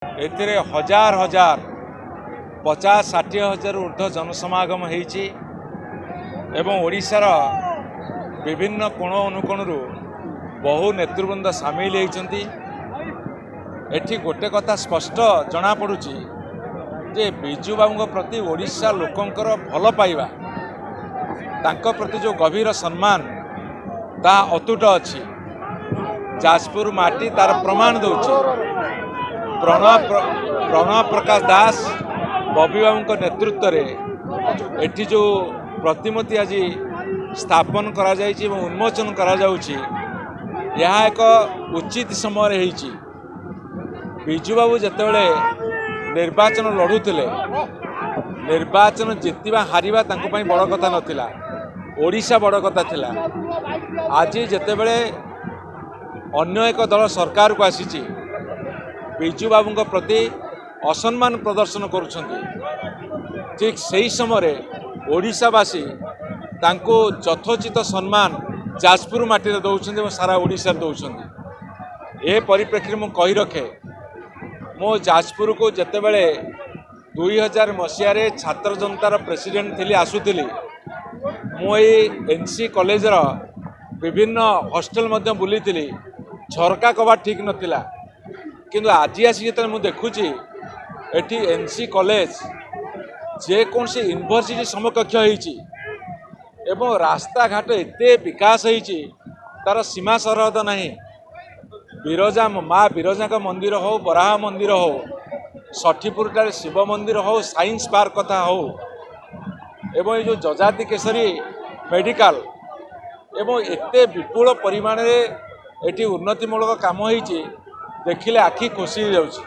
ଏଥିରେ ହଜାର ହଜାର, 50-60 ହଜାରରୁ ଉର୍ଦ୍ଧ୍ୱ ଜନସମାଗମ ହେଇଛି ଏବଂ ଓଡ଼ିଶାର ବିଭିନ୍ନ କୋଣ ଅନୁକୋଣରୁ ବହୁ ନେତୃବୃନ୍ଦ ସାମିଲ ହେଇଛନ୍ତି। ଏଠି ଗୋଟେ କଥା ସ୍ପଷ୍ଟ ଜଣାପଡ଼ୁଛି ଯେ ବିଜୁବାବୁଙ୍କ ପ୍ରତି ଓଡ଼ିଶା ଲୋକଙ୍କର ଭଲ ପାଇବା, ତାଙ୍କ ପ୍ରତି ଯେଉଁ ଗଭୀର ସମ୍ମାନ, ତାହା ଅତୁଟ ଅଛି। ଯାଜପୁର ମାଟି ତାର ପ୍ରମାଣ ଦେଉଛି। ପ୍ରଣବ ପ୍ରକାଶ ଦାସ, ବବି ବାବୁଙ୍କ ନେତୃତ୍ୱରେ ଏଠି ଯେଉଁ ପ୍ରତିମୂର୍ତ୍ତି ଆଜି ସ୍ଥାପନ କରାଯାଇଛି ଏବଂ ଉନ୍ମୋଚନ କରାଯାଉଛି, ଏହା ଏକ ଉଚିତ ସମୟରେ ହେଇଛି। ବିଜୁବାବୁ ଯେତେବେଳେ ନିର୍ବାଚନ ଲଢ଼ୁଥିଲେ, ନିର୍ବାଚନ ଜିତିବା ହାରିବା ତାଙ୍କ ପାଇଁ ବଡ଼ କଥା ନଥିଲା, ଓଡ଼ିଶା ବଡ଼ କଥା ଥିଲା। ଆଜି ଯେତେବେଳେ ଅନ୍ୟ ଏକ ଦଳ ସରକାରକୁ ଆସିଛି, ବିଜୁବାବୁଙ୍କ ପ୍ରତି ଅସମ୍ମାନ ପ୍ରଦର୍ଶନ କରୁଛନ୍ତି, ଠିକ୍ ସେହି ସମୟରେ ଓଡ଼ିଶାବାସୀ ତାଙ୍କୁ ଯଥୋଚିତ ସମ୍ମାନ ଯାଜପୁର ମାଟିରେ ଦେଉଛନ୍ତି ଏବଂ ସାରା ଓଡ଼ିଶାରେ ଦେଉଛନ୍ତି। ଏ ପରିପ୍ରେକ୍ଷୀରେ ମୁଁ କହି ରଖେ, ମୁଁ ଯାଜପୁରକୁ ଯେତେବେଳେ 2000 ମସିହାରେ ଛାତ୍ର ଜନତାର ପ୍ରେସିଡେଣ୍ଟ ଥିଲି, ଆସୁଥିଲି, ମୁଁ ଏଇ ଏନ୍ ସି କଲେଜର ବିଭିନ୍ନ ହଷ୍ଟେଲ ମଧ୍ୟ ବୁଲିଥିଲି। ଝରକା କବାଟ ଠିକ୍ ନଥିଲା। କିନ୍ତୁ ଆଜି ଆସି ଯେତେବେଳେ ମୁଁ ଦେଖୁଛି, ଏଠି ଏନ୍ ସି କଲେଜ ଯେକୌଣସି ୟୁନିଭର୍ସିଟି ସମକକ୍ଷ ହେଇଛି ଏବଂ ରାସ୍ତାଘାଟ ଏତେ ବିକାଶ ହେଇଛି, ତାର ସୀମା ସରହଦ ନାହିଁ। ବିରଜା ମା ବିରଜାଙ୍କ ମନ୍ଦିର ହଉ, ବରାହ ମନ୍ଦିର ହଉ, ଷଠିପୁରଠାରେ ଶିବ ମନ୍ଦିର ହଉ, ସାଇନ୍ସ ପାର୍କ କଥା ହଉ ଏବଂ ଏଇ ଯେଉଁ ଯଯାତି କେଶରୀ ମେଡ଼ିକାଲ ଏବଂ ଏତେ ବିପୁଳ ପରିମାଣରେ ଏଠି ଉନ୍ନତିମୂଳକ କାମ ହେଇଛି, ଦେଖିଲେ ଆଖି ଖୁସି ହେଇଯାଉଛି।